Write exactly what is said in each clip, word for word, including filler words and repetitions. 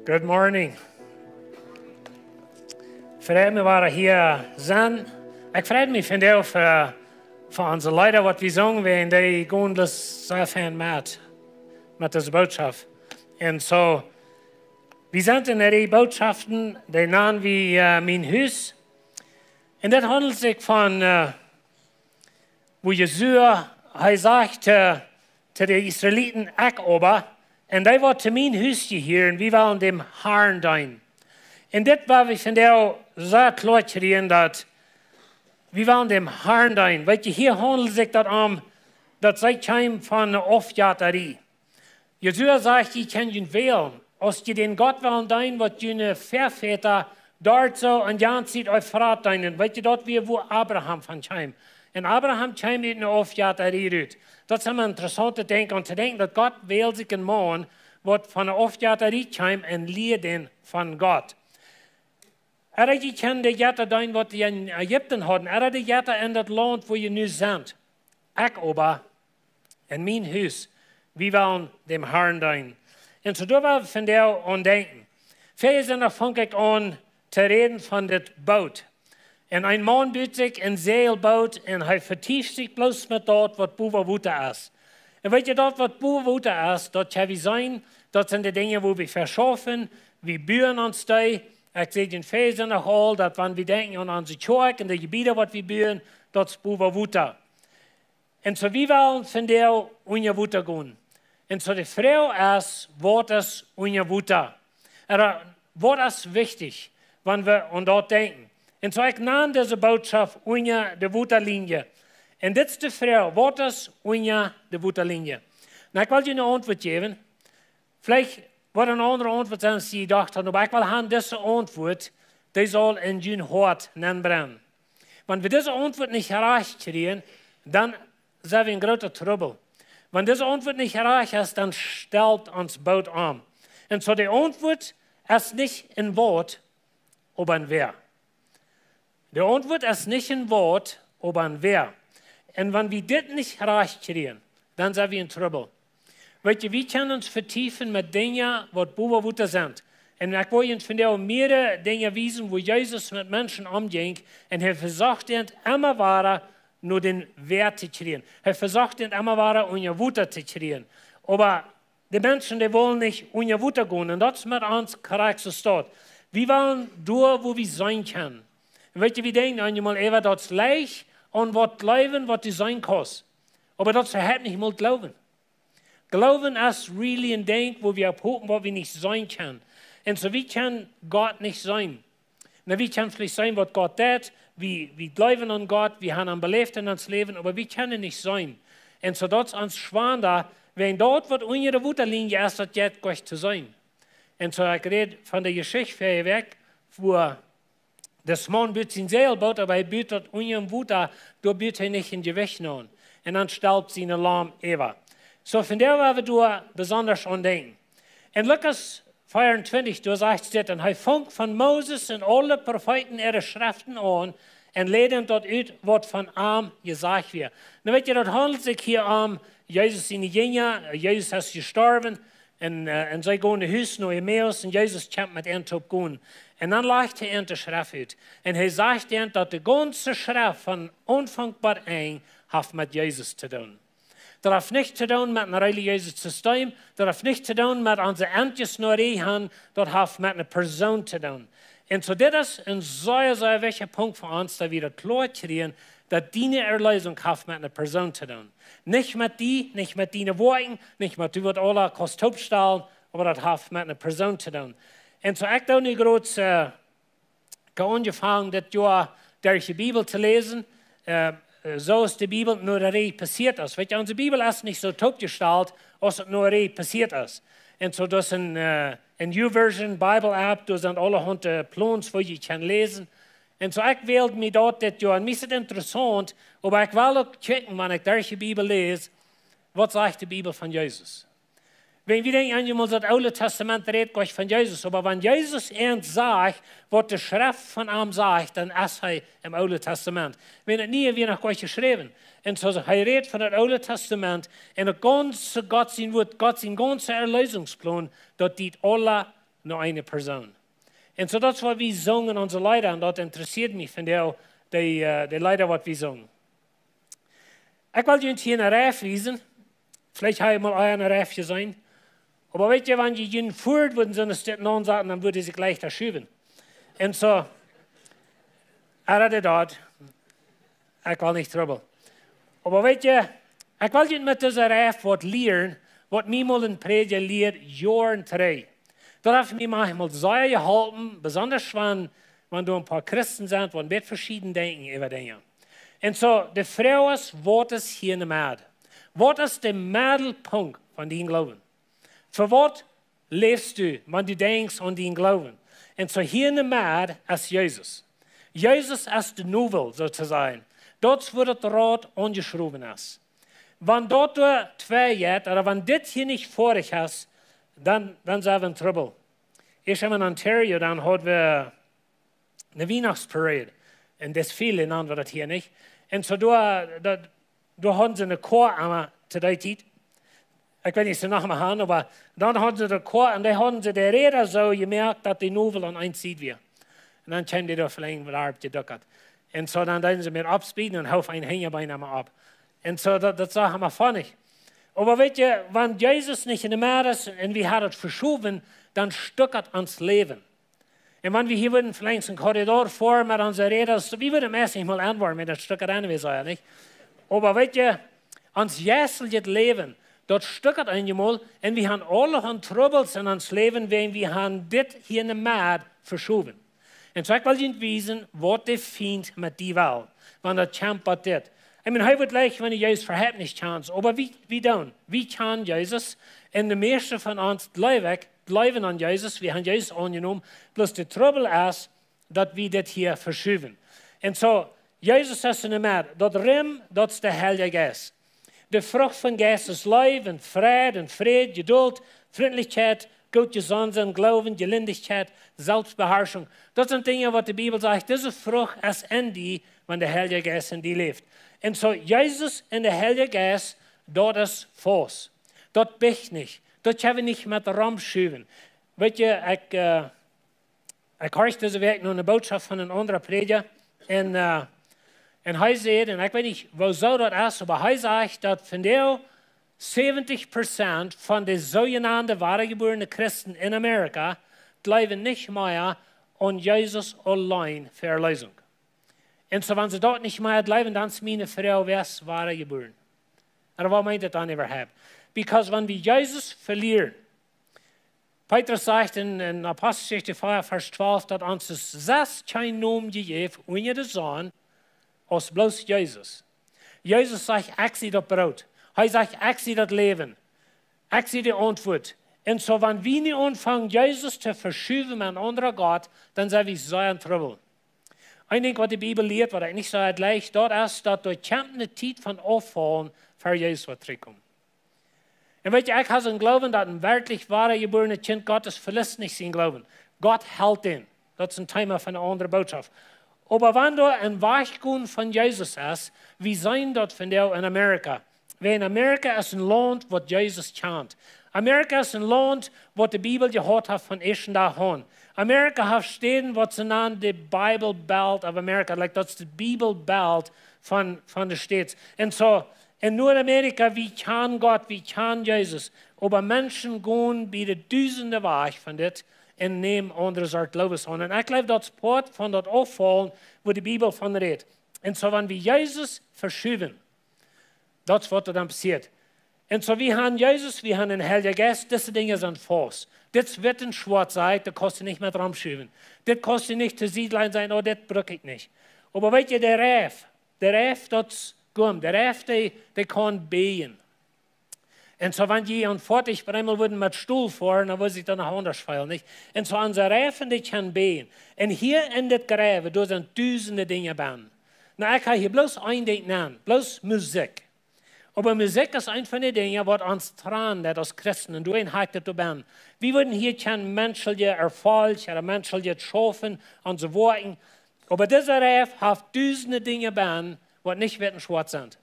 Good morning. Freit mie, wada hia sennen. Ekj frei mie vondoag fa, fa onse Leeda, waut wie sungen, wäajen dee gonen bloos sea fein met, met dise Botschaft. Un soo, wie sent en de Reaj Botschaften, dee nanen wie, äh, Mien Hus. Un dit haundelt sikj von, äh, woo Josua, hee sajcht, äh, to de Israeliten: "Ekj oba, un dee, waut to mien Hus jehieren, wie wellen däm Harn deenen." Un dit, waut wie vondoag sea kloa kjrieen, daut wie wellen däm Harn deenen. Weet jie, hia haundelt sikj daut om, daut see kjeem von eene Aufjetarie. Josua sajcht: "Jie kjennen junt wälen, aus jie dän Gott wellen deenen, waut june Väavodasch doa soo aun jane Sied Eufrat deenden." Weet jie, daut wia, wua Abraham von kjeem. Un Abraham kjeem ut eene Aufjetarie rut. Daut es een interessauntet Dinkj, om to denkjen, daut Gott wält sikj eenen Maun, waut von eene Aufjetarie kjeem, un lieed dän von Gott. Ea jie kjennen de Jetta deenen, waut jie en Ägipten hauden, ea de Jetta en daut Launt, wua jie nu sent. Ekj oba un mien Hus, wie wellen däm Harn deenen. Un soo doa well wie vondoag aun denkjen. Väaje Sindach funk ekj aun to räden von dit Boot. Un een Maun but sikj een Säajelboot un hee vetieft sikj bloos met daut, waut bowa Wota es. Un weet jie, daut, waut bowa Wota es, daut kjenn wie seenen, daut sent de Dinja, wua wie fa schaufen, wie buen ons dee. Ekj säd en Väaje Sindach aul, daut wan wie denkjen aun onse Kjoakj un de Jebieda, waut wie buen, daut es bowa Wota. Un soo, wie wellen vondoag unja Wota gonen. Un soo, de Froag es, waut es unja Wota? Ooda waut es wichtich, wan wie aun daut denkjen? Un soo, ekj nan dise Botschaft Unja de Wotalienje. Un dit es de Froag, waut es unja de Wotalienje? Nu, ekj well junt eene Auntwuat jäwen. Veleicht woat eene aundre Auntwuat sennen, aus jie jedocht haben, oba ekj well han, dise Auntwuat, dee saul en jun Hoat nenbrennen. Wan wie dise Auntwuat nich rajcht kjrieen, dan sent wie en grooten Trubbel. Wan dise Auntwuat nich rajcht es, dan stalt ons Boot om. Un soo, de Auntwuat es nich een Waut, oba een Wäa. De Auntwuat es nich een Waut, oba een Wäa. Un wan wie dit nich rajcht kjrieen, dan sent wie en Trubbel. Weet jie, wie kjennen ons vetiefen met Dinja, waut bowa Wota sent. Un ekj well junt vondoag mearere Dinja wiesen, wua Jesus met Menschen omjinkj. Un hee vesocht an emma wada no dän Wäa to kjrieen. Hee vesocht an emma wada unja Wota to kjrieen. Oba de Menschen, dee wellen nich unja Wota gonen. Un daut es met ons krakjt soo. Wie wellen doa, wua wie seenen kjennen. Un weet jie, wie denkjen eenjemol äwa, daut es leicht, aun waut jleewen, waut du seenen kaust. Oba daut es nich mol jleewen. Jleewen es really een Dinkj, wua wie opp hopen, waut wie nich seenen kjennen. Un soo, wie kjennen Gott nich seenen. Nu, wie kjennen veleicht seenen, waut Gott deit. Wie, wie jleewen aun Gott, wie haben am beläft en ons Läwen, oba wie kjennen am nich seenen. Un soo, daut es ons schwanda, wan daut, waut unja de Wotalienje es, daut jeit goanich to seenen. Un soo, ekj räd von de Jeschicht verje Wäakj, wua dis Maun but sien Säajelboot, oba hee but daut unja Wota, doa but hee nich een Jewicht aun. Un dan stalpt siene Laum äwa. Soo, vondoag well wie doa besonda aun denkjen. En Lukas veeauntwintich, doa sajcht et: "Un hee funk von Moses un aule Profeeten äare Schreften aun un läd an daut ut, waut von am jesajcht wia." Nu, weet jie, daut haundelt sikj hia om, Jesus siene Jinja, Jesus es jestorwen, un, äh, un see gonen no Hus, no Emmaus, un Jesus kjemt met an toop gonen. Un dan lajcht hee an de Schreft ut. Un hee sajcht an, daut de gaunze Schreft von Aunfank bat Enj haft met Jesus to doonen. Daut haft nuscht to doonen met een relijeeset System, daut haft nuscht to doonen met onse Entjes no Rehan, daut haft met eene Persoon to doonen. Un soo, dit es een sea, sea wichtja Punkt fa ons, daut wie daut kloa kjrieen, daut diene Erleesunk haft met eene Persoon to doonen. Nich met die, nich met diene Woakjen, nich met die, waut aula kaust toopstalen, oba daut haft met eene Persoon to doonen. Un soo, ekj doo nu groots, äh, ekj hab aunjefongen dit Joa derch de Bibel to läsen, äh, soo aus de Bibel no de Reaj passieet es. Weet jie, onse Bibel es nich soo toopjestalt, aus et no de Reaj passieet es. Un soo, daut es een, äh, een YouVersion Bible App, doa sent aulahaunt, äh, Plons, wua jie kjennen läsen. Un soo, ekj wäld mie daut dit Joa. Un mie es et interessaunt, oba ekj well uk kjikjen, wan ekj derch de Bibel läs, waut sajcht de Bibel von Jesus? Wan wie denkjen, eenjemol daut Oole Tastament rät goanich von Jesus, oba wan Jesus eent sajcht, waut de Schreft von am sajcht, dan es hee em Oole Tastament. Wan daut Niee wia noch goanich jeschräwen. Un soo, hee rät von daut Oole Tastament, un daut gaunze Gott sien Wuat, Gott sien gaunza Erleesungsplon, daut diet aula no eene Persoon. Un soo daut es waut wie sungen, onse Leeda, un daut interesseet mie von de, de, äh, de Leeda waut wie sungen. Ekj well junt hia een Reef wiesen. Veleicht hab jie mol een Reef jeseenen. Oba weet jie, wan jie junt foadich wudden soon Stekj aunsaten, dan wudd hee sikj leichta schuwen. Un soo, er haud daut. Ekj well nich Trubbel. Oba weet jie, ekj well junt met dise Reef waut lieren, waut mie mol een Prädja lieed, Joaren trigj. Daut haft mie maunchmol sea jeholpen, besonda wan, wan doa een poa Christen sent, waut een bät veschieden denkjen äwa Dinja. Un soo, de Froag es, waut es hia enne Med? Waut es de Meddelpunkt von dien Gloowen? Fa waut läfst du, wan du denkjst aun dien Gloowen? Un soo hia enne Med es Jesus. Jesus es de Nowel, soo to sajen. Daut es wua daut Rad aunjeschrowen es. Wan daut doa twei jeit, ooda wan dit hia nich foadich es, dan, dan sent wie en Trubbel. Ekj wia en Ontario, dan haud wie eene Wienachtsparade. Een Desfile nanen wie daut hia, nich? Un soo doa, doa, doa hauden see eene Koa emma to dee Tiet. Ekj weet nich, aus see noch mau haben, oba dan hauden see de Koa un dee hauden see de Räda soo jemoakt, daut de Nowel aun eene Sied wia. Un dan kjeemen dee doa veleicht waut opp jedukt. Un soo dan deeden see mea oppspeeden un hoof een Henjebeen emma opp. Un soo, daut, daut sach emma funny. Oba weet jie, wan Jesus nich enne Med es un wie haben daut veschowen, dan stuckat ons Läwen. Un wan wie hia wudden veleicht een Korridor foaren met onse Räda, wie wudden meist nich mol aunwoaren, wan daut stuckat aun wia, soo, jo, nich? Oba weet jie, ons jeistlichet Läwen, daut stuckat eenjemol, un wie haben aulahaunt Trubbels en ons Läwen, wan wie haben dit hia enne Med veschowen. Un soo ekj well junt wiesen, waut de Fient met die well, wan daut kjemt bat dit. Ekj meen, hee wudd leicht, wan du Jesus äwahaupt nich kjanst, oba wie, wie doonen, wie kjanen Jesus, un de mieeschte von ons, jleew ekj, jleewen aun Jesus, wie haben Jesus aunjenomen, bloos de Trubbel es, daut wie dit hia veschuwen. Un soo, Jesus es enne Med, daut Rim, daut es de Heilje Jeist. De Frucht vom Jeist es Leew un Freid un Fräd, Jedult, Frintlichkjeit, goot jesonnen sennen, Gloowen, Jelindichkjeit, Selfstbeharschunk. Daut sent Dinja waut de Bibel sajcht, dise Frucht es en die, wan de Heilje Jeist en die läft. Un soo, Jesus un de Heilje Jeist, daut es faust. Daut bieejt nich. Daut kjenn wie nich met romschuwen. Weet jie, ekj, äh, ekj horcht dise Wäakj no eene Bootschoft von een aundra Prädja. Un, äh, un hee säd, un ekj weet nich, woo soo daut es, oba hee sajcht, daut vondoag säwentich Prozent von de soojenande wadajebuarne Christen en Amerika jleewen nich mea aun Jesus auleen fa Erleesunk. Un soo, wan see daut nich mea jleewen, dan es miene Froag, wäa es wadajebuaren? Un waut meent daut dan äwahaupt? Because wan wie Jesus velieren, Petrus sajcht en, en Aposteljeschicht vea, Varsch twalf, daut ons es sest kjeen Nomen jejäft unja de Sonn, aus bloos Jesus. Jesus sajcht, ekj sie daut Broot. Hee sajcht, ekj sie daut Läwen. Ekj sie de Auntwuat. Un soo, wan wie nu aunfangen, Jesus to veschuwen met een aundra Gott, dan sent wie sea en Trubbel. Een Dinkj, waut de Bibel lieet, waut ekj nich soo jlikj, daut es, daut doa kjemt eene Tiet von Auffaulen, ver Jesus woat trigjkomen. Un weet jie, ekj hab soon Gloowen, daut een werkjlich wadajebuarenet Kjint Gottes veliet nich sienen Gloowen. Gott helt dän. Daut es een Thema von eene aundre Bootschoft. Oba wan doa een Wajchgonen von Jesus es, wie seenen daut vondoag en Amerika. Wiels Amerika es een Launt, waut Jesus kjant. Amerika es een Launt, waut de Bibel jehaut haft von ieeschten Dach aun. Amerika haft Städen, waut see nanen de Bible Belt of America, like, daut es de Bible Belt von, von de States. Un soo, en Nuadamerika, wie kjanen Gott, wie kjanen Jesus. Oba Menschen gonen bie de Dusende wajch von dit un nämen aundre Sort Loowes aun. Un ekj jleew, daut es Poat von daut Auffaulen, wua de Bibel von rät. Un soo, wan wie Jesus veschuwen, daut es waut doa dan passieet. Un soo, wie haben Jesus, wie haben dän Heiljen Jeist, dise Dinja sent faust. Dit es witt un schwoat, saj ekj, daut kaust du nich met romschuwen. Dit kaust du nich to Sied lajen, sajen, oh, dit bruck ekj nich. Oba weet jie, de Reef, de Reef, daut es Gum, de Reef, dee, dee kaun bieejen. Un soo, wan jie aun Foatich bie eemol wudden met Stol foaren, dan wudd sikj daut noch aundasch feelen, nich? Un soo, onse Reifen, dee kjennen bieejen. Un hia en dit Greiw, doa sent dusende Dinja bennen. Nu, ekj hab hia bloos een Dinkj nenn, bloos Musikj. Oba Musikj es eent von de Dinja, waut ons trannen deit aus Christen. Un doawäajen hab ekj daut doa bennen. Wie wudden hia kjeen menscheljet Erfolg ooda menscheljet Schaufen aun onse Woakjen. Oba dise Reef haft dusende Dinja bennen, waut nich witt un schwoat sent.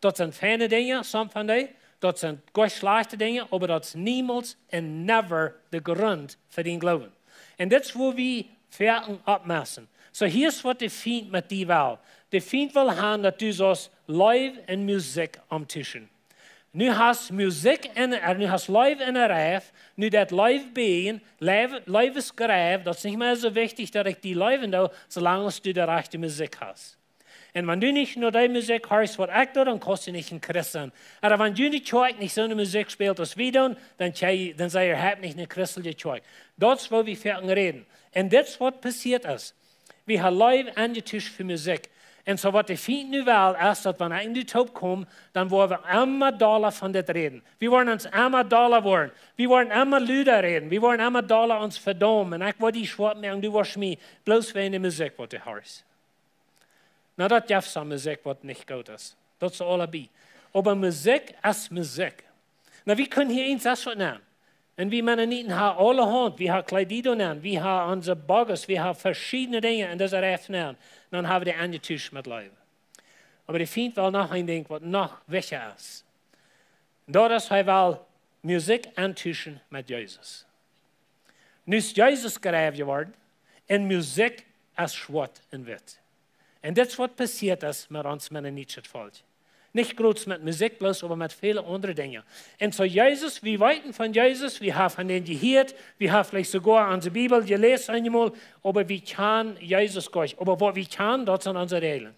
Daut sent feine Dinja, some von dee. Daut sent goot schlajchte Dinja, oba daut es niemols un never de Grunt fa dän Gloowen. Un dit es wua wie foaken oppmussen. Soo, hia es waut de Fient met die well. De Fient well han daut du saust Leew un Musikj omtuschen. Nu hast Musikj en, äh, nu hast Leew en de Reif, nu daut Leew bie, Leew, Leew es Greif, daut es nich mea soo wichtich daut ekj die leewen doo, soo lang aus du de rajchte Musikj hast. Un wan du nich no dee Musikj horchst waut ekj doo, dan kaust du nich een Christ sennen. Ooda wan june Kjoakj nich soone Musikj spält aus wie doonen, dan, kje-, dan sie jie nich eene christelje Kjoakj. Daut es wua wie foaken räden. Un dit es waut passieet es. Wie haben Leew enjetuscht fa Musikj. Un soo waut de Fient nu well, es daut wan ekj nu toop kom, dan woa wie emma dolla von dit räden. Wie woaren ons emma dolla woaren. Wie woaren emma luda räden. Wie woaren emma dolla ons vedaumen. Un ekj woa die schwoa moaken, du woascht mie, bloos wäajen de Musikj waut du horchst. Nu, daut jeft soone Musikj waut nich goot es. Daut es aulebie. Oba Musikj es Musikj. Nu, wie kjennen hia eent sest waut nämen. Un wie Mennoniten haben aulahaunt. Wie haben Kleidido nämen. Wie haben onse Bogges. Wie haben veschiedne Dinja en dise Reif nämen. Dan haben wie dee enjetuscht met Leew. Oba de Fient well noch een Dinkj waut noch wichtja es. Daut es, hee well Musikj entuschen met Jesus. Nu es Jesus Greif jeworden un Musikj es schwoat un witt. Un dit es waut passieet es met ons mennonietischet Volkj. Nich bloos met Musikj bloos, oba met väle aundre Dinja. Un soo Jesus, wie weeten von Jesus, wie haben von dän jehieet, wie haben veleicht soogoa onse Bibel jeläst eenjemol, oba wie kjanen Jesus goanich. Oba waut wie kjanen, daut sent onse Räajlen.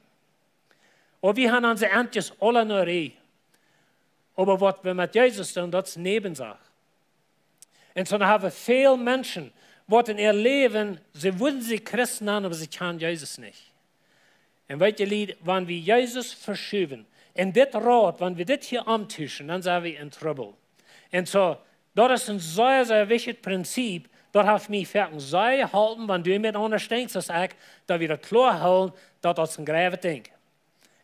Oba wie haben onse Entjes aula no Rie. Oba waut wie met Jesus doonen, daut es Näwensach. Un soo haben väl Menschen, waut en äa Läwen, see wudden sikj Christen nanen, oba see kjanen Jesus nich. Un weet jie, Lied, wan wie Jesus veschuwen, un dit Rot, wan wie dit hia omtuschen, dan sent wie en Trubbel. Un soo, daut es een sea, sea wichtjet Prinzip, daut haft mie foaken sea jeholpen, wan du met aundasch denkjst aus ekj, daut wie daut kloa hoolen, daut daut een greivet Dinkj.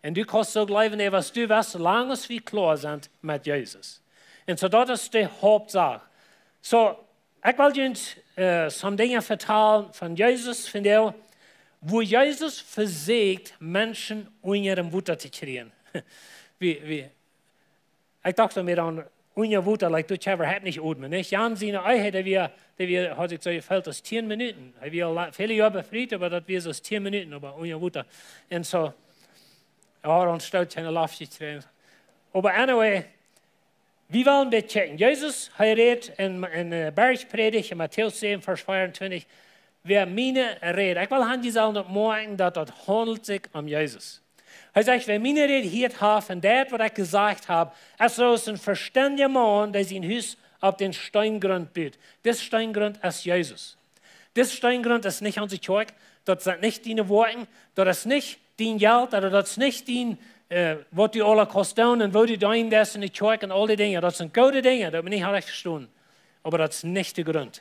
Un du kaust soo jleewen, aus du west, soo lang aus wie kloa sent met Jesus. Un soo, daut es de Hauptsach. Soo, ekj well junt, äh, some Dinja vetalen von Jesus, von dee, wua Jesus vesieekjt, Menschen unja däm Wota to kjrieen. Wie, wie, ekj docht aun mie dan, unja Wota, like, du, Trevor, hee haud nich odmen, nich? Jan siene Ehe, dee wia, dee wia, haud sikj soo jefeelt aus tieen Minuten. Hee wia aul la-, väle Joa befriet, oba daut wia soo aus tieen Minuten, oba unja Wota. Un soo, hee haud een Stoot kjeene Loft jekjräajen. Oba anyway, wie wellen een bät checken. Jesus, hee rät en, en, äh, Bergpredigt, en Matäus säwen, Varsch veeauntwintich, wäa miene Räd, ekj well han, jie sellen daut moakjen, daut daut haundelt sikj om Jesus. Hee sajcht, wäa miene Räd jehieet haft un deit, waut ekj jesajcht hab, es soo aus een vestendja Maun, dee sien Hus opp dän Steengrunt but. Dis Steengrunt es Jesus. Dis Steengrunt es nich onse Kjoakj, daut sent nich diene Woakjen, daut es nich dien Jelt, ooda daut es nich dien, äh, waut du aula kaust doonen un woo du deenen deist en de Kjoakj un aul dee Dinja. Daut sent goode Dinja, daut mie nich rajcht vestonen. Oba daut es nich de Grunt.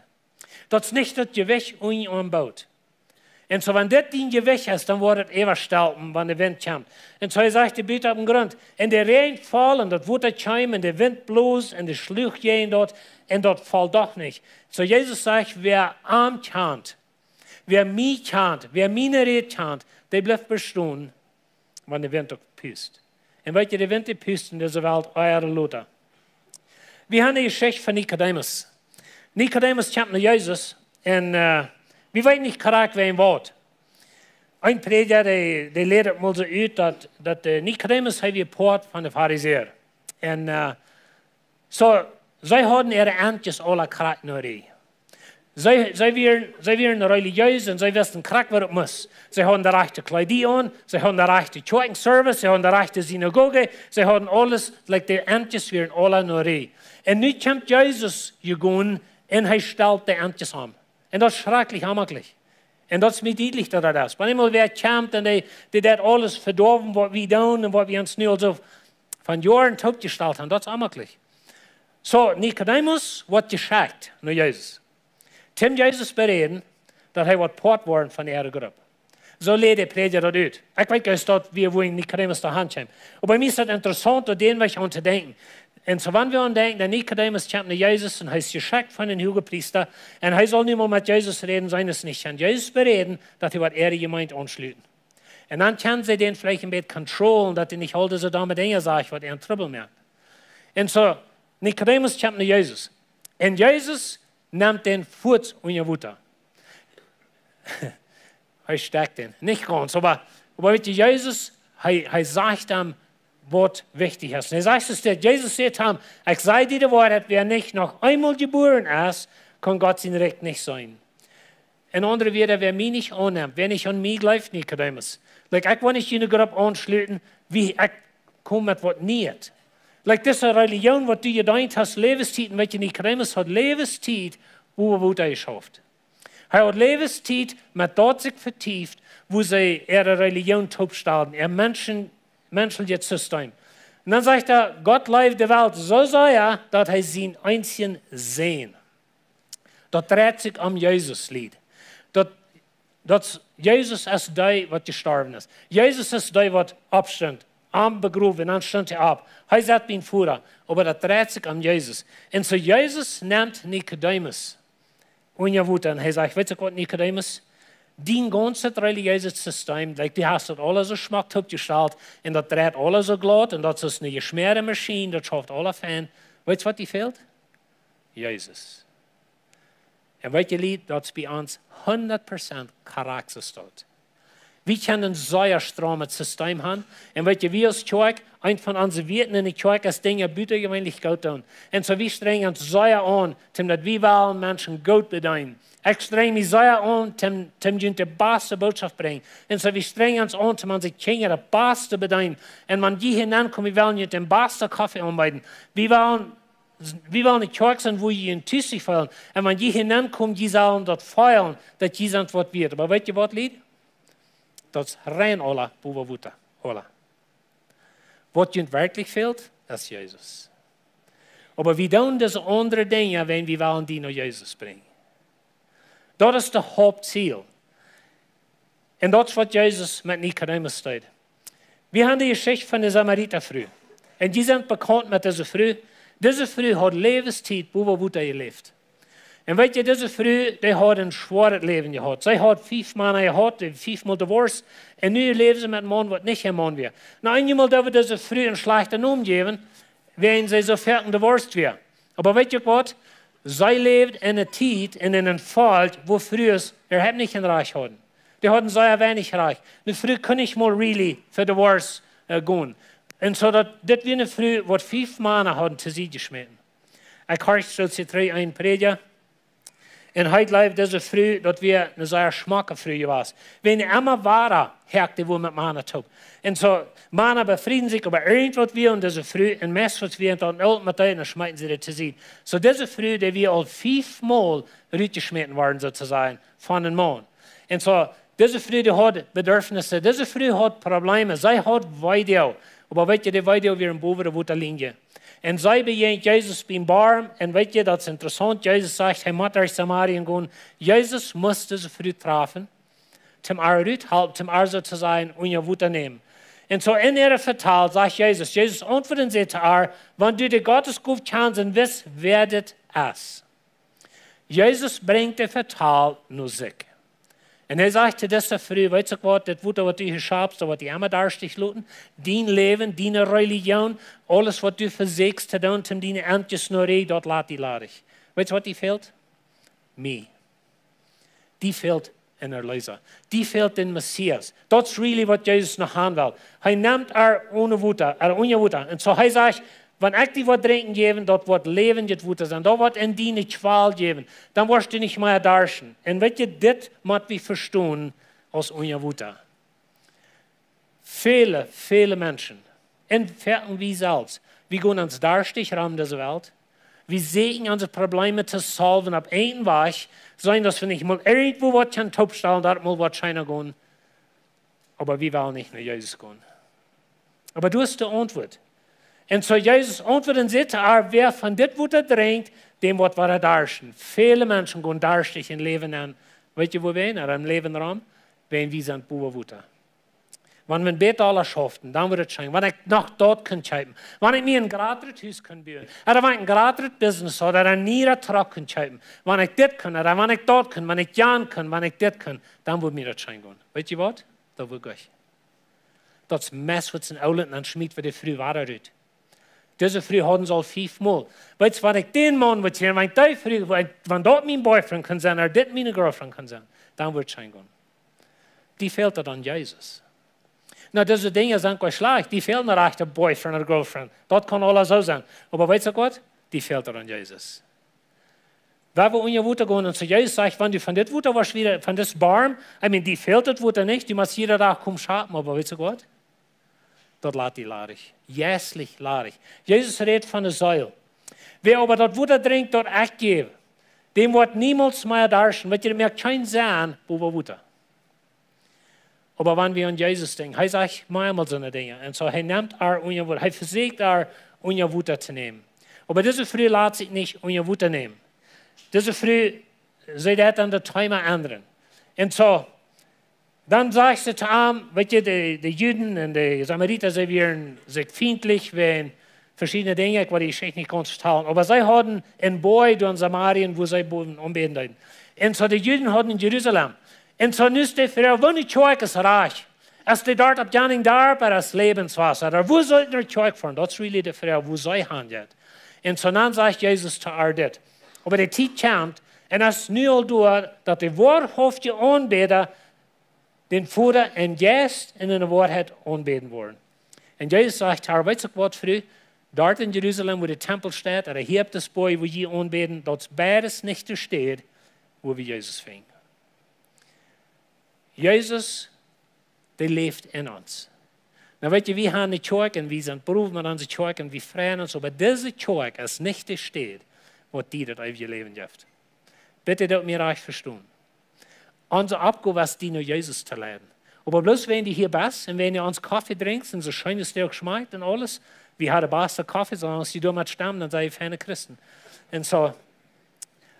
Daut es nich daut Jewicht unja aum Boot. Un soo, wan dit dien Jewicht es, dan woat et äwastelpen, wan de Wint kjemt. Un soo, hee sajcht, dee Bieet opp dän Grunt. Un de Räajen foll, un daut Wota kjeem, un de Wint bloos, un dee schluach jäajen daut, un daut foll doch nich. Soo, Jesus sajcht, wäa am kjant, wäa mie kjant, wäa miene Räd kjant, dee blift bestonen, wan de Wint uk pust. Un weet jie, de Wint, dee pust en dise Welt ea ooda lota. Wie haben de Jeschicht von Nikodemus. Nikodemus kjemt no Jesus un, äh, wie weeten nich krakjt wäajen waut. Een Prädja, dee, dee lajcht et mol soo ut, daut, daut, äh, Nikodemus, hee wia Poat von de Farisäa. Un, äh, soo, see hauden äare Entjes aula krakjt no Rie. See, see wieren, see wieren relijees un see wisten krakjt waut et must. See hauden de rajchte Kjleeda aun, see hauden de rajchte Kjoakjenservice, see hauden de rajchte Sinagoge, see hauden aules, like, de Entjes wieren aula no Rie. Un nu kjemt Jesus jegonen un hee stalt de Entjes om. Un daut es schrakjlich onjemaklich. Un daut es mie dietlich daut daut es. Wan eemol wäa kjemt un dee, dee daut aules vedoawen waut wie doonen un waut wie ons nu aul soo von Joaren toopjestalt haben, daut es onjemaklich. Soo, Nikodemus woat jeschekjt no Jesus. Toom Jesus beräden, daut hee woat Poat woaren von äare Grupp. Soo lajcht de Prädja daut ut. Ekj weet nich, daut wia, wua Nikodemus doahan kjeem. Oba mie es daut interessaunt, doa dän Wajch aun to denkjen. Un soo, wan wie aun denkjen, daut Nikodemus kjemt no Jesus un hee es jeschekjt von dän Huagepriesta un hee saul nu mol met Jesus räden, sent see nich aun Jesus beräden, daut hee woat äare Jemeent aunschluten. Un dan kjennen see dän veleicht een bät controllen, daut hee nich aul dise domme Dinja sajcht, waut an Trubbel moakt. Un soo, Nikodemus kjemt no Jesus. Un Jesus nemt dän fuaz unja Wota. Hee stekjt dän. Nich gaunz, oba, oba weet jie, Jesus, hee, hee sajcht am, waut wichtich es. Un hee sajcht, es dit, Jesus säd am: "Ekj saj die de Woarheit, wäa nich noch eemol jebuaren es, kaun Gott sien Rikj nich seenen." En aundre Wieed, wäa mie nich aunnemt, wäa nich aun mie jleeft, Nikodemus. Like, ekj well nich june Grupp aunschluten, wie ekj kom met waut Nieet. Like, dise Religion, waut du jedeent hast, Läwenstiet, un weet jie, Nikodemus haud Läwenstiet, woo, woo hee schauft. Hee haud Läwenstiet met daut sikj vetieft, woo see äare Religion toopstalden, äa Menschen, menschlichet System. Un dan sajcht hee: "Gott leeft de Welt soo sea, daut hee sien eensjen Sän." Daut dreit sikj om Jesus, Lied. Daut, daut Jesus es dee, waut jestorwen es. Jesus es dee, waut oppstunt. Am begrowen, dan stunt hee opp. Hee sat biem Voda. Oba daut dreit sikj om Jesus. Un soo Jesus nemt Nikodemus unja Wota un hee sajcht: "Weetst waut, Nikodemus? Dien gaunzet relijeeset System, like, du hast daut aules soo schmock toopjestalt un daut dreit aules soo glaut un daut es eene jeschmäade Maschien, daut schauft aules fein. Weetst waut die fält? Jesus." Un weet jie, Lied, daut es bie ons hundat Prozent krakjt soo. Wie kjennen een sea stroomet System haben. Un weet jie, wie aus Kjoakj, eent von onse Wieed enne Kjoakj es, Dinja butajeweenlich goot doonen. Un soo, wie strenjen ons sea aun, om daut wie wellen Menschen goot bedeenen. Ekj strenj mie sea aun, om, om junt de baste Bootschoft brinjen. Un soo, wie strenjen ons aun, om onse Kjinja daut baste bedeenen. Un wan jie hia nenkomen, wie wellen junt dän basten Koffe aunbeeden. Wie wellen, wie wellen eene Kjoakj sennen, woo jie junt tus feelen. Un wan jie hia nenkomen, jie sellen daut feelen, daut jie sent waut wieet. Oba weet jie waut, Lied? Daut es rein aula, bowa Wota, aula. Waut junt werkjlich fält, es Jesus. Oba wie doonen dise aundre Dinja, wan wie wellen die no Jesus brinjen. Daut es daut Hauptziel. Un daut es waut Jesus met Nikodemus deed. Wie haben de Jeschicht von de Samaritafru. Un jie sent bekaunt met dise Fru. Dise Fru haud Läwenstiet bowa Wota jeläft. Un weet jie, dise Fru, dee haud een schwoaret Läwen jehaut. See haud fief Mana jehaut, dee fiefmol divorced. Un nu läwd see met een Maun, waut nich äa Maun wia. Nu, eenjemol, doa wudd dise Fru een schlajchten Nomen jäwen, wan see soo foaken divorced wia. Oba weet jie uk waut? See läwd en eene Tiet un en een Volkj, wua Frues äwahaupt nich een Rajcht hauden. Dee hauden sea weinich Rajcht. Eene Fru kunn nich mol really fa divorce, äh, gonen. Un soo daut, dit wia eene Fru, waut fief Mana hauden to Sied jeschmäten. Ekj horcht soo trigj eenen Prädja. Un hee jleewd, dise Fru, daut wia eene sea schmocke Fru jewast. Wan emma wada, hakjt dee wua met Mana toop. Un soo, Mana befrieden sikj äwa irjent waut wia aun dise Fru, un meist waut wia daut een Oolt met dee, un dan schmeeten see daut to Sied. Soo, dise Fru, dee wia aul fiefmol rutjeschmäten worden, soo to sajen, von een Maun. Un soo, dise Fru, dee haud Bedürfnisse, dise Fru haud Probleme, see haud Weedoag. Oba weet jie, dee Weedoag wia bowa de Wotalienje. Un see bejäajent Jesus biem Borm, un weet jie, daut es interessaunt, Jesus sajcht, hee mott derch Samarien gonen. Jesus must dise Fru trafen, om äa ruthalpen, om äa soo to sajen unja Wota nämen. Un soo en äa Vetal sajcht Jesus, Jesus auntwuat un säd to äa: "Wan du de Gottesgow kjanst un wist, wäa dit es." Jesus brinjt de Vetal no sikj. Un hee sajcht to dise Fru: "Weetst uk waut, dit Wota, waut du hia schapst, daut woat die emma darschtich loten. Dien Läwen, diene Religion, aules, waut du vesieekjst to doonen, om diene Enjes no Ree, daut lat die ladich. Weetst, waut die fält? Mie. Die fält een Erleesa. Die fält dän Messias." Daut es really, waut Jesus noch haben well. Hee nemt äa onen Wota, äa unja Wota. Un soo hee sajcht: "Wan ekj die waut drinkjen jäw, daut woat läwendjet Wota sennen. Daut woat en die eene Kjwal jäwen. Dan woascht du nich mea darschten." Un weet jie, dit mott wie vestonen aus unja Wota. Väle, väle Menschen, un foaken wie selfst, wie gonen ons darschtich rom dise Welt. Wie sieekjen onse Probleme to solven opp eenen Wajch, seenen daut wie nich mol irjentwua waut kjennen toopstalen, daut mol waut scheena gonen. Oba wie wellen nich no Jesus gonen. Oba du hast de Auntwuat. Un soo Jesus auntwuat un säd to äa: "Wäa von dit Wota drinkjt, däm woat wada darschten." Väle Menschen gonen darschtich em Läwen aun. Weet jie, woo wie en äarem Läwen rom? Wan wie sent bowa Wota. Wan wie bäta aules schauften, dan wudd et scheen. Wan ekj noch daut kunn kjeepen. Wan ekj mie een jratret Hus kunn buen. Ooda wan ekj een jratret Business haud, ooda een nieen Truck kunn kjeepen. Wan ekj dit kunn, ooda wan ekj daut kunn, wan ekj jan kunn, wan ekj dit kunn, dan wudd mie daut scheen gonen. Weet jie waut? Daut wudd ekj. Daut es meist waut see aulen, dan schmiet wie de Fru wada rut. Dise Fru haud aul fief mol. Weetst, wan ekj dän Maun wudd kjrieen, wan ekj dee Fru, wan, wan daut mien boyfriend kunn sennen, ooda dit miene girlfriend kunn sennen, dan wudd ekj scheen gonen. Dee fält daut aun Jesus. Nu, dise Dinja sent goa schlajcht. Dee fält een rajchta boyfriend ooda girlfriend. Daut kaun aules soo sennen. Oba weetst du waut? Dee fält daut aun Jesus. Wan wie unja Wota gonen un soo, Jesus sajcht, wan du von dit Wota woascht wieda, von dit Borm, I mean, dee fält daut Wota nich, du motst jieda Dach komen schappen, oba weetst du waut? Daut lat die ladich. Jeistlich ladich. Jesus rät von de Seel. Wäa oba daut Wota drinkjt, daut ekj jäw, däm woat niemols mea darschten. Weetst du, daut moakt kjeen Senn, bowa Wota. Oba wan wie aun Jesus denkjen, hee sajcht meamol soone Dinja. Un soo, hee nemt äa unja Wota, hee vesieekjt äa unja Wota to nämen. Oba dise Fru lat sikj nich unja Wota nämen. Dise Fru, see deed dan daut Thema endren. Un soo, dan sajcht see to am, weetst du, de, de Juden un de Samarita, see wieren sikj fientlich wäajen veschiedne Dinja, ekj well dee Jeschicht nich gaunz vetalen, oba see hauden een Boaj doa en Samarien, wua see bowen aunbäden deeden. Un soo de Juden hauden en Jerusalem. Un soo nu es de Froag, woone Kjoakj es rajcht? Es dee doa opp Janning Darp, ooda es Lebenswasser? Ooda wua sull de Kjoakj foaren? Daut es really de Froag, wua see han jeit. Un soo dan sajcht Jesus to äa dit. Oba de Tiet kjemt, un es nu aul doa, daut de woarhauftje Aunbäda dän Voda em Jeist un enne Woarheit aunbäden woaren. Un Jesus sajcht to äa, weetst du waut, Fru, doa en Jerusalem, wua de Tempel steit, ooda hia opp dän Boaj, wua jie aunbäden, daut es beides nich de Städ, wua wie Jesus finjen. Jesus, dee läft en ons. Nu weetst du, wie han eene Kjoakj un wie sent brow met onse Kjoakj un wie freien ons, oba dise Kjoakj es nich de Städ, waut die daut eewje Läwen jeft. Bitte doot mie rajcht vestonen. Onse Oppgow es, die no Jesus to leiden. Oba bloos wan du hia best un wan du ons Koffe drinkjst un soo scheen es dee uk schmakjt un aules, wie haben de baste Koffe, soo aus dee doa met stemmen, dan sent dee feine Christen. Un soo,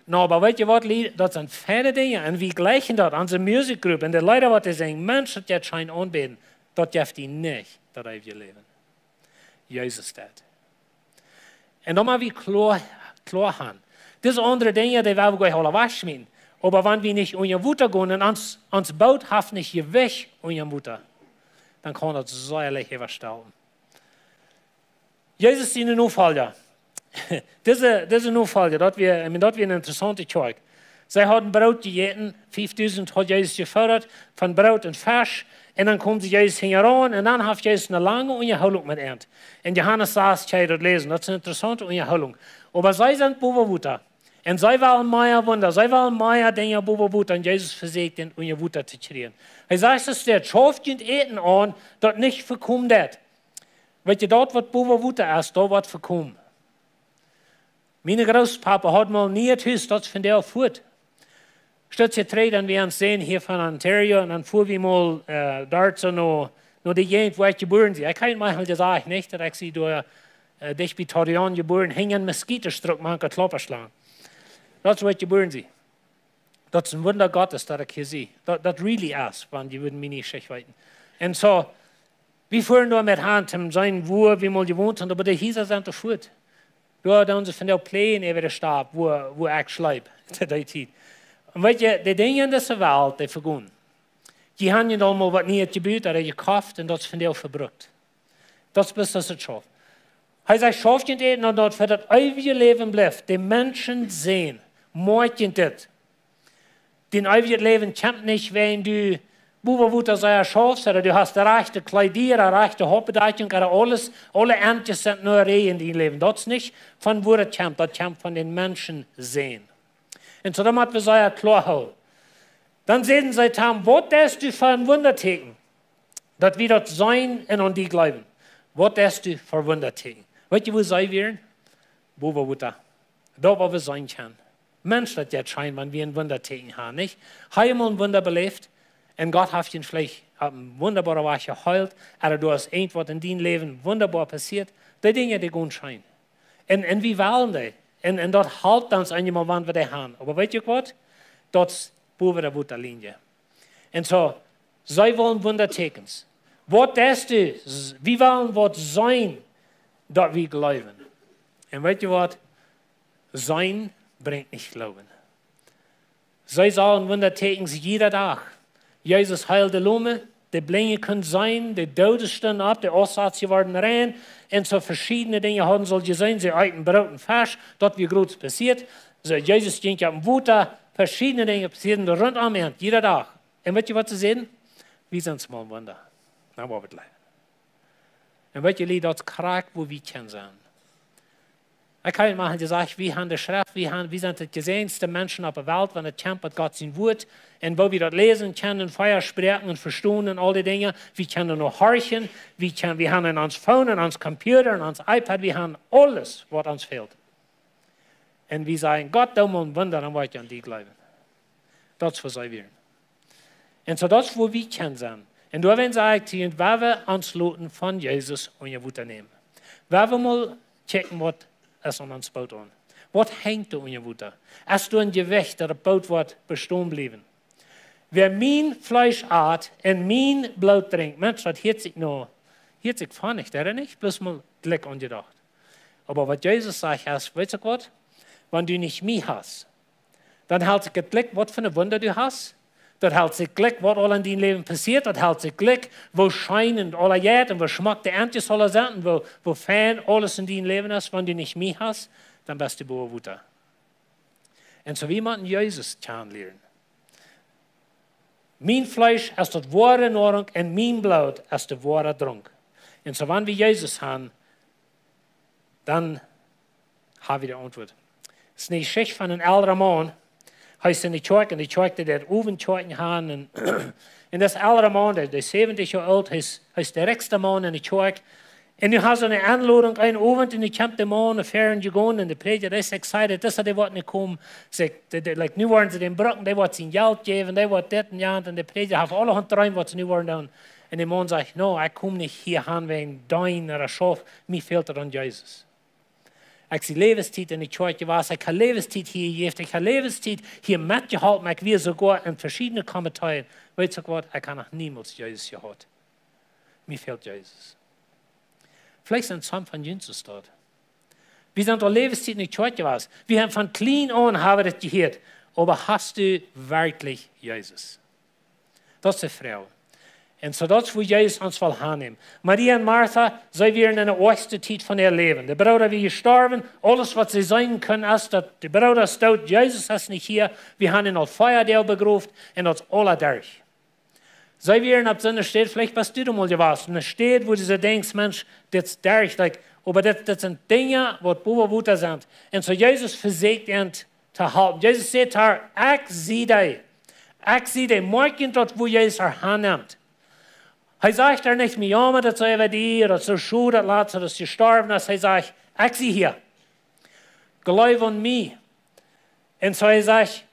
nu, oba weetst du waut, Lied, daut sent feine Dinja. Un wie jlikjen daut, onse Musikj Group un de Leeda, waut dee sinjen, Mensch, daut jeit scheen aunbäden, daut jeft die nich daut eewje Läwen. Jesus deed. Un dan mott wie kloa, kloa han. Dise aundre Dinja, dee woa wie goanich aula wajchschmieten. Oba wan wie nich unja Wota gonen un ons, ons Boot haft nich Jewicht unja Wota, dan kaun daut sea leicht äwastaupen. Jesus siene Nofolja. Dise, dise Nofolja, daut wia, I mean, daut wia eene interessaunte Kjoakj. See hauden Broot jejäten, fiefdusent haud Jesus jefoodat, von Broot un Fesch. Un dan kjeemen see Jesus hinjaraun un dan haft Jesus eene lange Unjahoolunk met an. En Johanes sas kjenn jie daut läsen, daut es eene interessaunte Unjahoolunk. Oba see sent bowa Wota. Un see wellen mea Wunda, see wellen mea Dinja bowa Wota. Un Jesus vesieekjt an unja Wota to kjrieen. Hee sajcht, daut dee schauft junt Äten aun, daut nich vekomen deit. Weetst du, daut waut bowa Wota es, daut woat vekomen. Mien Grootpapa haud mol een nieet Hus, daut es vondoag fuat. Stootje trigj, dan wia ons Sän hia von Ontario un dan fua wie mol, äh, doa soo no, no de Jäajent, wua ekj jebuaren sie. Ekj hab mie aul jesajcht, nich, daut ekj sie doa, äh, dicht bie Torreón jebuaren, hinjen Moskitostruck mank de Kloppaschlang. Daut es, wua ekj jebuaren sie. Daut es een Wunda Gottes, daut ekj hia sie. Daut, daut really es, wan jie wudden miene Jeschicht weeten. Un soo, wie fuaren doa met han, om to seenen, wua wie mol jewont haben, oba de Hiesa sent doa fuat. Doa doonen see vondoag Pläajen äwa de Stap, wua, wua ekj schleep, to dee Tiet. Un weetst du, de Dinja en dise Welt, dee vegonen. Jie haben je aul mol waut nieet jebut, ooda jekoft, un daut es vondoag vebrukt. Daut es bloos, daut et schauft. Hee sajcht, schauft junt Äten aun, daut fa daut eewje Läwen blift. De Menschensän, moakt junt dit. Dien eewjet Läwen kjemt nich, wan du bowa Wota sea schaufst, ooda du hast de rajchte Kjleeda, de rajchte Hauptbedakjunk, ooda aules, aule Entjes sent no Räajen en dien Läwen. Daut es nich von wua et kjemt, daut kjemt von dän Menschensän. Un soo, daut mott wie sea kloa hoolen. Dan säden see to am: Waut deist du fa een Wundatieekjen, daut wie daut seenen un aun die jleewen? Waut deist du fa een Wundatieekjen? Weetst du, wua see wieren? Bowa Wota. Daut, waut wie seenen kjennen. Mensch, daut jeit scheen, wan wie een Wundatieekjen haben, nich? Hast du mol een Wunda beläft? Un Gott haft die veleicht opp een wundaboaren Wajch jeheelt, ooda doa es irjentwaut en dien Läwen wundaboa passieet. Dee Dinja, dee gonen scheen. Un, un wie wellen dee. Un, un daut halpt ons eenjemol, wan wie dee haben. Oba weetst du waut? Daut es bowa de Wotalienje. Un soo, see wellen Wundatieekjens. Waut deist du? S-, wie wellen waut seenen, daut wie jleewen. Un weetst du waut? Seenen brinjt nich Gloowen. See sagen Wundatieekjens jieda Dach. Jesus heelt de Lome, De Blinje kunnen seenen, de Dooden stunden opp, de Aussatzje worden rein. Un soo veschiedne Dinja hauden see aul jeseenen. See eeten Broot un Fesch, daut wia groots passieet. Soo, Jesus jinkj opp daut Wota, veschiedne Dinja passieeden runtom an, jieda Dach. Un weet jie, waut see säden? Wie sent mol een Wunda. Na, waut woat leiden? Un weet jie, daut es krakjt, wua wie kjennen sennen. Ekj hab mau jesajcht, wie haben de Schreft, wie haben, wie sent de jesäajenste Menschen opp de Welt, wan et kjemt met Gott sien Wort. Un woo wie daut läsen kjennen, un Fia spräakjen un vestonen un aul dee Dinja. Wie kjennen noch horchen, wie kjennen, wie haben en ons Phone, en ons Computer, en ons iPad, wie haben aules, waut ons fält. Un wie sajen: "Gott, doo mol een Wunda, dan woa ekj aun die jleewen." Daut es, wua see wieren. Un soo, daut es, wua wie kjennen sennen. Un doawäajen saj ekj to junt, wan wie ons loten von Jesus unja Wota nämen, wan wie mol checken, waut es aun ons Boot aun. Waut henjt doa unja Wota? Es doa een Jewicht, daut daut Boot woat bestonen bliewen? Wäa mien Fleesch at un mien Bloot drinkjt, Mensch, daut hieet sikj no, hieet sikj funny, daut es nich bloos mol jlikj aunjedocht. Oba waut Jesus sajcht es, weetst du waut? Wan du nich mie hast, dan helt sikj jlikj, waut fa een Wunda du hast. Daut helt sikj jlikj, waut aul en dien Läwen passieet. Daut helt sikj jlikj, woo scheen un aula jeit un woo schmock de Entjes aula sent un woo, woo fein aules en dien Läwen es. Wan du nich mie hast, dan best du bowa Wota. Un soo, wie motten Jesus kjanen lieren. Mien Fleesch es daut woare Noarunk un mien Bloot es de woare Drunk. Un soo, wan wie Jesus haben, dan hab wie de Auntwuat. Daut es eene Jeschicht von een eldren Maun. Hee es en de Kjoakj, en de Kjoakj, dee deit Owentskjoakjen haben. Un, un daut es een eldren Maun, dee, dee säwentich Joa oolt, hee es, hee es de rikjste Maun en de Kjoakj. Un nu haft hee eene Enlodunk eenen Owent un nu kjemt de Maun, de Fäaren jegonen un de Prädja, dee es excited, daut es, dee woat nu komen. Sikj, dee, dee, like, nu woaren see dän brucken, dee woat sien Jelt jäwen, dee woat dit un jant. Un de Prädja haft aulahaunt Dreem, waut see nu woaren doonen. Un de Maun sajcht: "No, ekj kom nich hia han wäajen Deen ooda Schauf, mie fält et aun Jesus. Ekj sie Läwenstiet en de Kjoakj jewast, ekj hab Läwenstiet hia jejäft, ekj hab Läwenstiet hia metjeholpen, ekj wia soogoa en veschiedne Komitees. Weetst du waut, ekj hab noch niemols Jesus jehaut. Mie fält Jesus." Veleicht sent some von junt soo doa. Wie sent aul Läwenstiet en de Kjoakj jewast. Wie haben von kjlien aun haben daut jehieet. Oba hast du werkjlich Jesus? Daut es de Froag. Un soo, daut es, wua Jesus ons well hannämen. Maria un Martha, see wieren en de oajchste Tiet von äa Läwen. De Brooda wia jestorwen, aules, waut see seenen kunnen, es, daut de Brooda es doot, Jesus es nich hia, wie haben am aul vea Doag begroft, un daut es aula derch. See wieren opp soone Städ, veleicht best du doa mol jewast, eene Städ, wua du soo denkjst: "Mensch, dit es derch, like, oba dit, dit sent Dinja, waut bowa Wota sent." Un soo, Jesus vesieekjt an to halpen. Jesus sajcht to äa: "Ekj sie dee. Ekj sie dee." Moakj junt daut, wua Jesus äa hannemt. Hee sajcht doa nich: "Mie jaummat et soo äwa die, daut es soo schod, daut Lazarus jestorwen es." Hee sajcht: "Ekj sie hia. Jleew aun mie." Un soo hee sajcht: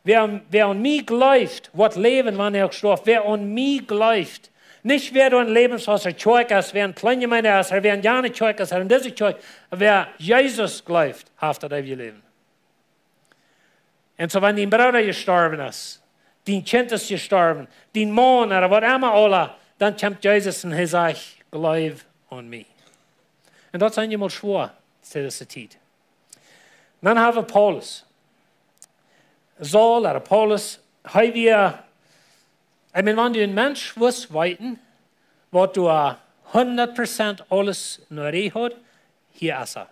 "Wäa, wäa aun mie jleeft, woat läwen, wan hee uk stoaft. Wäa aun mie jleeft." Nich wäa doa en Läwenswota Kjoakj es, wäa en Plunjemeene es, ooda wäa en jane Kjoakj es, ooda en dise Kjoakj. Wäa Jesus jleeft, haft daut eewje Läwen. Un soo, wan dien Brooda jestorwen es, dien Kjint es jestorwen, dien Maun ooda waut emma aula, dan kjemt Jesus un hee sajcht: "Jleew aun mie." Un daut es eenjemol schwoa, to dise Tiet. Dan haben wie Paulus. Saul, ooda Paulus, hee wia, ekj meen, wan du een Mensch wust weeten, waut doa hundat Prozent aules no Rieej haud, hia es hee.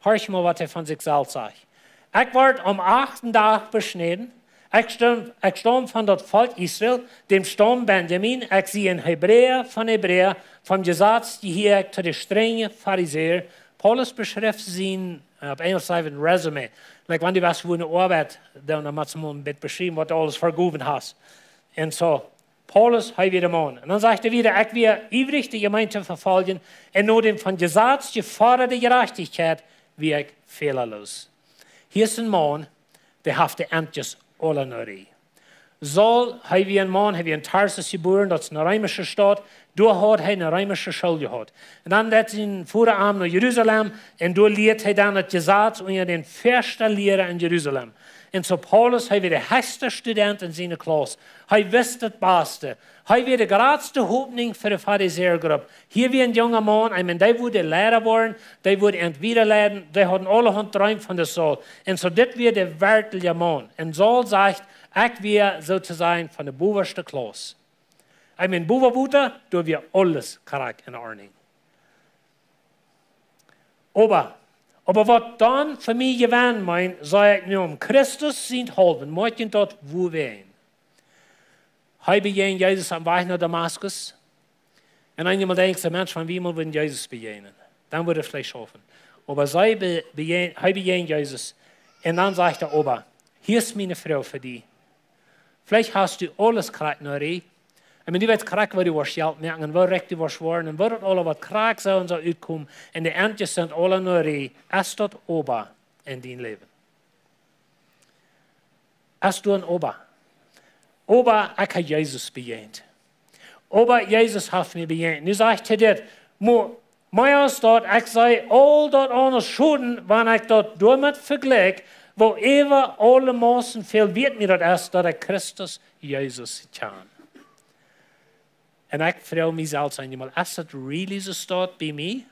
Horch mol, waut hee von sikj selfst sajcht: "Ekj wort aum achten Dach beschnäden. Ekj staum, ekj staum von daut Volkj Israel, däm Staum Benjamin. Ekj sie een Hebräa von Hebräa. Vom Jesaz jehia ekj to de strenje Farisäa." Paulus beschrift sien, äh, opp Enjelsch sajcht eena resume. Like, wan du west wua eene Oabeit, dan, dan motst du mol een bät beschriewen, waut du aules vejegonen hast. Un soo, Paulus, hee wia de Maun. Un dan sajcht hee wieda: "Ekj wia iewrich, de Jemeent to vefoljen, un no däm vom Jesaz jefodrade Jerajchtichkjeit wia ekj fälaloos." Hia es een Maun, dee haft de Entjes aula no Rieej. Saul, hee wia een Maun, hee wia en Tarsus jebuaren, daut es eene reemische Staut, doa haud hee eene reemische School jehaut. Un dan deed sien Voda am no Jerusalem, un doa lieed hee dan daut Jesaz unja dän väasten Liera en Jerusalem. Un soo Paulus, hee wia de hechste Student en siene Klauss. Hee wist daut baste. Hee wia de jratste Hopninj fa de Farisäagrupp. Hia wia een junga Maun, ekj meen, dee wudd Liera woaren, dee wudd an wieda leiden, dee hauden aulahaunt Dreem von dän Saul. Un soo, dit wia de werkjliche Maun. Un Saul sajcht: "Ekj wia, soo to sajen, von de bowaschte Klauss." I mean, bowa Wota, doa wia aules krakjt en Ordnunk. Oba, oba waut dan fa mie jewennt, mien, saj ekj nu, om Christus sien haulwen, mott ekj daut woo wäajen. Hee bejäajent Jesus aum Wajch no Damaskus. Un eenjemol denkjst du, Mensch, wan wie mol wudden Jesus bejäajnen, dan wudd et veleicht schaufen. Oba see be-, bejäajent, hee bejäajent Jesus. Un dan sajcht hee: Oba, hia es miene Froag fa die. Veleicht hast du aules krakjt no Rie. Un du weetst krakjt, woo du woascht Jelt moaken un woo rikj du woascht woaren un woo daut aula woat krakjt soo un soo utkomen. Un de Enjes sent aula no Rie. Es daut oba en dien Läwen? Es doa een oba? Oba ekj hab Jesus bejäajent. Oba Jesus haft mie bejäajent. Nu sajcht hee dit: Mo-, mea aus daut, ekj see aul daut aun aus Schoden, wan ekj daut doamet vejlikj, woo äwa aule Mausen väl wieet mie daut es, daut ekj Christus Jesus kjan. Un ekj froag mie selfst eenjemol: Es daut really soo, staut bie mie,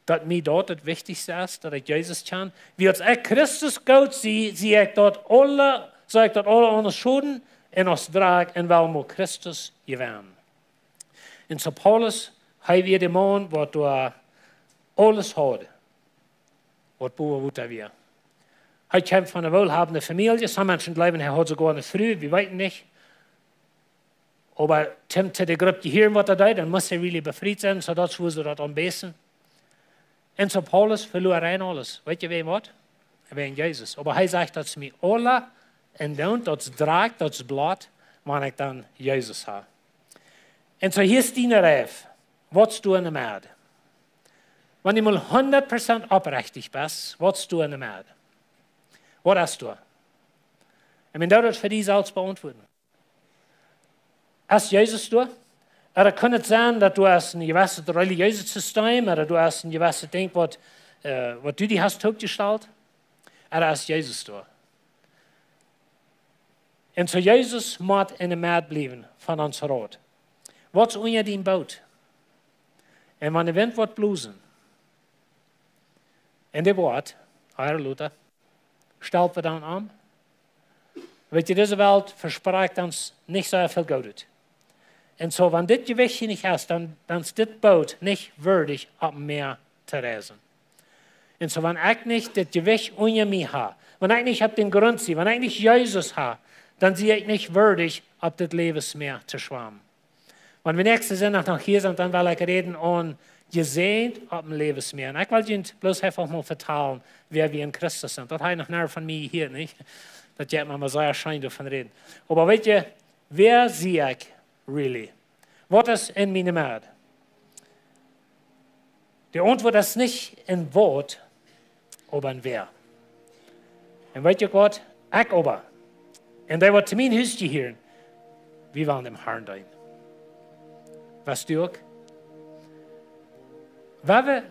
daut mie daut daut wichtichste es, daut ekj Jesus kjan? Wiels ekj Christus goot see, see ekj daut aula, see ekj daut aula aun aus Schoden un aus Drakj un well mo Christus jewennen. Un soo Paulus, hee wia de Maun, waut doa aules haud, waut bowa Wota wia. Hee kjeem von eene woolhabende Famielje. Some Menschen jleewen, hee haud soogoa eene Fru, wie weeten nich. Oba toom to de Grupp jehieren, waut hee deed, dan must hee really befriet sennen, soo daut wia soo daut aum bästen. Un soo Paulus veloa rein aules. Weetst du wäajen waut? Wäajen Jesus. Oba hee sajcht, daut es mie aula en Loon, daut es Drakj, daut es Bloot, wan ekj dan Jesus hab. Un soo hia es diene Reif. Waut es doa en de Med? Wan du mol hundat Prozent oprechtich best, waut es doa en de Med? Waut es doa? Ekj meen, daut es fa die selfst beauntwuaden. Es Jesus doa? Ooda kaun et sennen, daut du hast een jewesset relijeeset System, ooda du hast een jewesset Dinkj, waut, äh, waut du die hast toopjestalt? Ooda es Jesus doa? Un soo Jesus mott en de Med bliewen von ons Rot. Waut es unja dien Boot? Un wan de Wint woat blosen, un dee woat, Herr Luther, stalt wie dan om? Weetst du, dise Welt vesprakjt ons nich soo väl Goodet. Un soo, wan dit Jewicht hia nich es, dan, dan es dit Boot nich wieedich opp Mäa to reisen. Un soo, wan ekj nich dit Jewicht unja mie hab, wan ekj nich opp dän Grunt sie, wan ekj nich Jesus hab, dan sie ekj nich wieedich opp dit Läwensmäa to schwamen. Wan wie näakjsten Sindach noch hia sent, dan well ekj räden aun jesäajent opp een Läwensmäa. Un ekj well junt bloos eefach mol vetalen, wäa wie en Christus sent. Daut hab jie noch nie von mie jehieet, nich? Daut jeit mie mau sea scheen doavon räden. Oba weetst du, wäa sie ekj really? Waut es en miene Med? De Auntwuat es nich en waut, oba en wäa. Un weetst du waut? Ekj oba, un dee, waut to mien Hus jehieren, wie wellen däm Herrn deenen. Woascht du uk? Wie wellen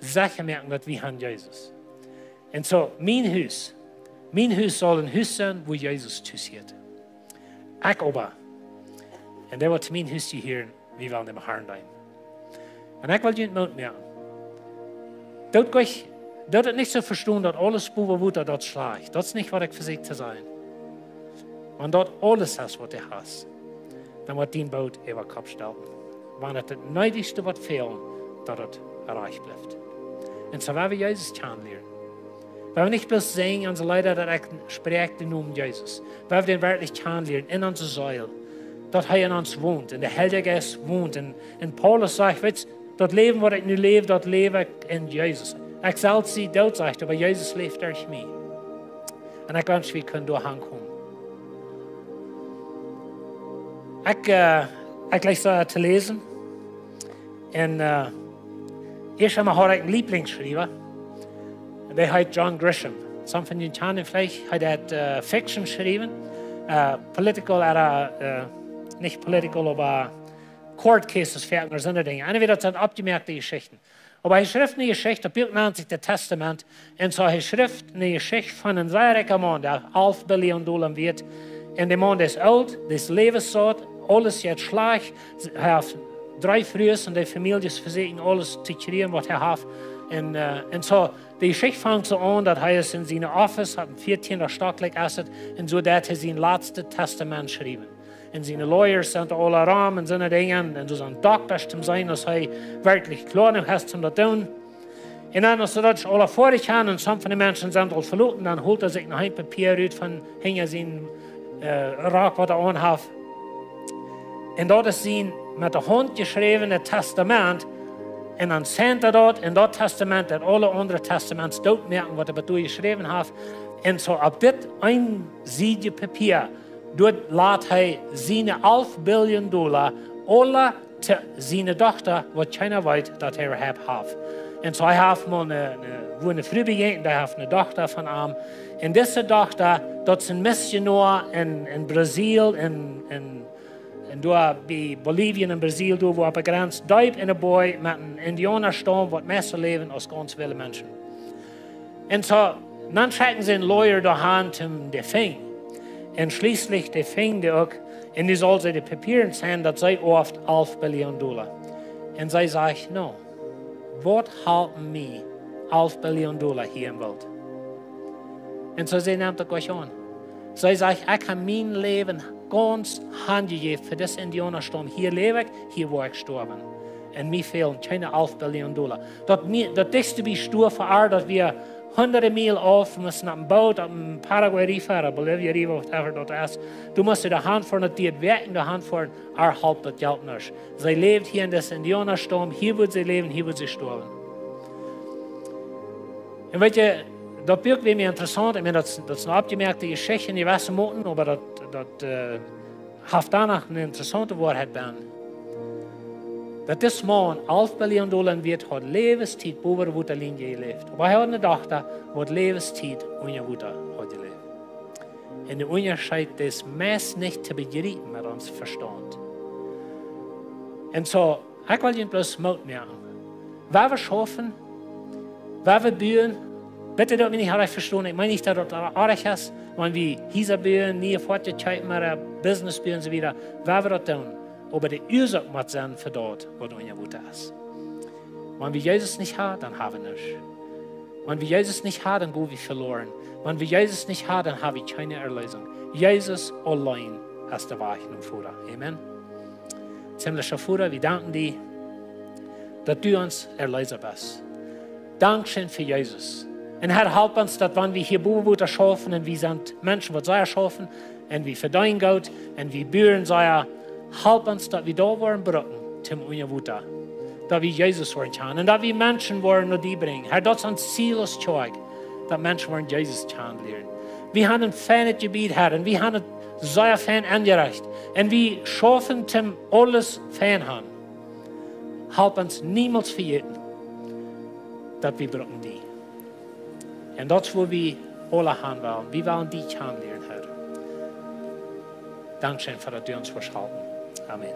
secha moaken, daut wie haben Jesus. Un soo, mien Hus, mien Hus saul een Hus sennen, wua Jesus tus hieet. Ekj oba, un dee, waut to mien Hus jehieren, wie wellen däm Herrn deenen. Un ekj well junt Moot moaken. Daut jie, daut et nich soo vestonen, daut aules bowa Wota, daut es schlajcht. Daut es nich, waut ekj vesieekj to sajen. Wan daut aules es, waut du hast, dan woat dien Boot äwa Kopp stelpen. Wan et daut needichste woat fälen, daut et rajcht blift. Un soo woa wie Jesus kjanen lieren. Woa wie nich bloos sinjen aun onse Leeda, daut ekj spräakj dän Nomen Jesus. Woa wie dän werkjlich kjanen lieren en onse Seel. Daut hee en ons wont, un de Heilje Jeist wont. Un, un Paulus sajcht, weetst, daut Läwen, waut ekj nu läw, daut läw ekj en Jesus. Ekj selfst sie doot, sajcht hee, oba Jesus läft derch mie. Un ekj wensch, wie kunnen doa aunkomen. Ekj, äh, ekj jleich soo to läsen. Un, äh, ieescht emol haud ekj een Lieblingsschriewa. Dee heet John Grisham. Some von junt kjanen veleicht. Hee haft, äh, Fiction jeschräwen. Äh, political, ooda, äh, nich political, oba court cases, fa aundre Dinja. Anyway, daut sent oppjemoakte Jeschichten. Oba hee schrift eene Jeschicht, daut Buak nant sikj daut Testament, un soo hee schrift eene Jeschicht von een sea rikja Maun, dee haft alf Billion Dolla wieet. Un de Maun, dee es oolt, dee es läwenssaut, aules jeit schlajcht, hee haft dree Frues un de Famieljes vesieekjen aules to kjrieen, waut hee haft. Un, äh, un soo, de Jeschicht fangt soo aun, daut hee es en sien Office, haft een vieetieen Stock, like, es et, un soo deit hee sien latstet Testament schriewen. Un siene lawyers sent aula rom un soone Dinja. Un doa sent Doktasch toom seenen, aus hee werkjlich kloa jenuach es toom daut doonen. Un dan, aus see daut aula foadich han un some von de Menschen sent aul veloten, dan holt hee sikj noch een Papia rut von hinja sien Rock, waut hee aun haft. Un daut es sien met de Haunt jeschräwene Testament. Un dan signed hee daut, un daut Testament deit aule aundre Testaments dootmoaken, waut hee bat doa jeschräwen haft. Un soo opp dit eensiedje Papia, doa lat hee siene alf Billion Dola aula to siene Dochta, waut kjeena weet, daut hee äwahaupt haft. Un soo hee haft mol ne, ne, wua ne Fru bejäajent, dee haft ne Dochta von am. Un dise Dochta, daut es ne Missionoa en, en Brasil, en, en, en doa bie Bolivien un Brasil, doa wua opp de Grenz, deep en de Boaj met en Indiauna-Staum, waut mea soo läwen aus gaunz väle Menschen. Un soo, dan schekjen see en lawyer doa han toom dee finjen. Un schlieslich dee finjen dee uk. Un nu saul see de Papieren seenen, daut see oaft alf Billion Dola. Un see sajcht: "No, waut halpen mie alf Billion Dola hia em Welt?" Un soo, see nemt daut jlikj aun. See sajcht: "Ekj hab mien Läwen gaunz hanjejäft fa disen Indiauna-Staum. Hia läw ekj, hia woa ekj stoawen. Un mie fälen kjeene alf Billion Dola." Daut mie-, daut dichtste bie Stua fa ar, daut wia hundade Miel auf, must no een Boot, opp een Paraguay River, ooda Bolivia River, whatever daut es. Du must doa han foaren, daut diet Wäakjen doa han foaren, ar halpt daut Jelt nuscht. See läwd hia en disen Indiauna-Staum, hia wudd see läwen, hia wudd see stoawen. Un weetst, daut Buak wia mie interessaunt, ekj meen, daut, daut es ne oppjemoakte Jeschicht, jie weeten, moten, oba daut, daut, äh, haft doa noch ne interessaunte Woarheit bie. Daut dis Maun alf Billion Dola en Wieet haud, Läwenstiet bowen de Wotalienje jeläft. Oba hee haud ne Dochta, waut Läwenstiet unja Wota haud jeläft. Un de Unjascheet es meist nich to bejriepen met ons Vestaunt. Un soo, ekj well junt bloos Moot moaken. Wua wie schaufen, wua wie buen, bitte doot mie nich orrajcht vestonen. Ekj meen nich, daut daut orrajcht es, wan wie Hiesa buen, niee Foatieja kjeepen, ooda Business buen, soo wieda. Wua wie daut doonen. Oba de Uasoak mott sennen fa daut, waut unja Wota es. Wan wie Jesus nich haben, dan haben wie nuscht. Wan wie Jesus nich haben, dan go wie veloren. Wan wie Jesus nich haben, dan hab wie kjeene Erleesunk. Jesus auleen es de Wajch nom Voda. Amen. Himmlischa Voda, wie danken die, daut du ons Erleesa best. Dankscheen fa Jesus. Un Herr, halp ons, daut wan wie hia bowen Wota schaufen un wie sent Menschen, waut sea schaufen, un wie vedeenen goot, un wie buen sea, halp ons, daut wie daut woaren brucken, toom unja Wota. Daut wie Jesus woaren kjanen. Un daut wie Menschen woaren no die brinjen. Herr, daut es ons Ziel aus Kjoakj, daut Menschen woaren Jesus kjanen lieren. Wie haben een feinet Jebied, Herr, un wie haben et sea fein enjerecht. Un wie schaufen toom aules fein haben. Halp ons niemols vejäten, daut wie brucken die. Un daut es, wua wie aula han wellen. Wie wellen die kjanen lieren, Herr. Dankscheen fa daut du ons woascht halpen. Amen.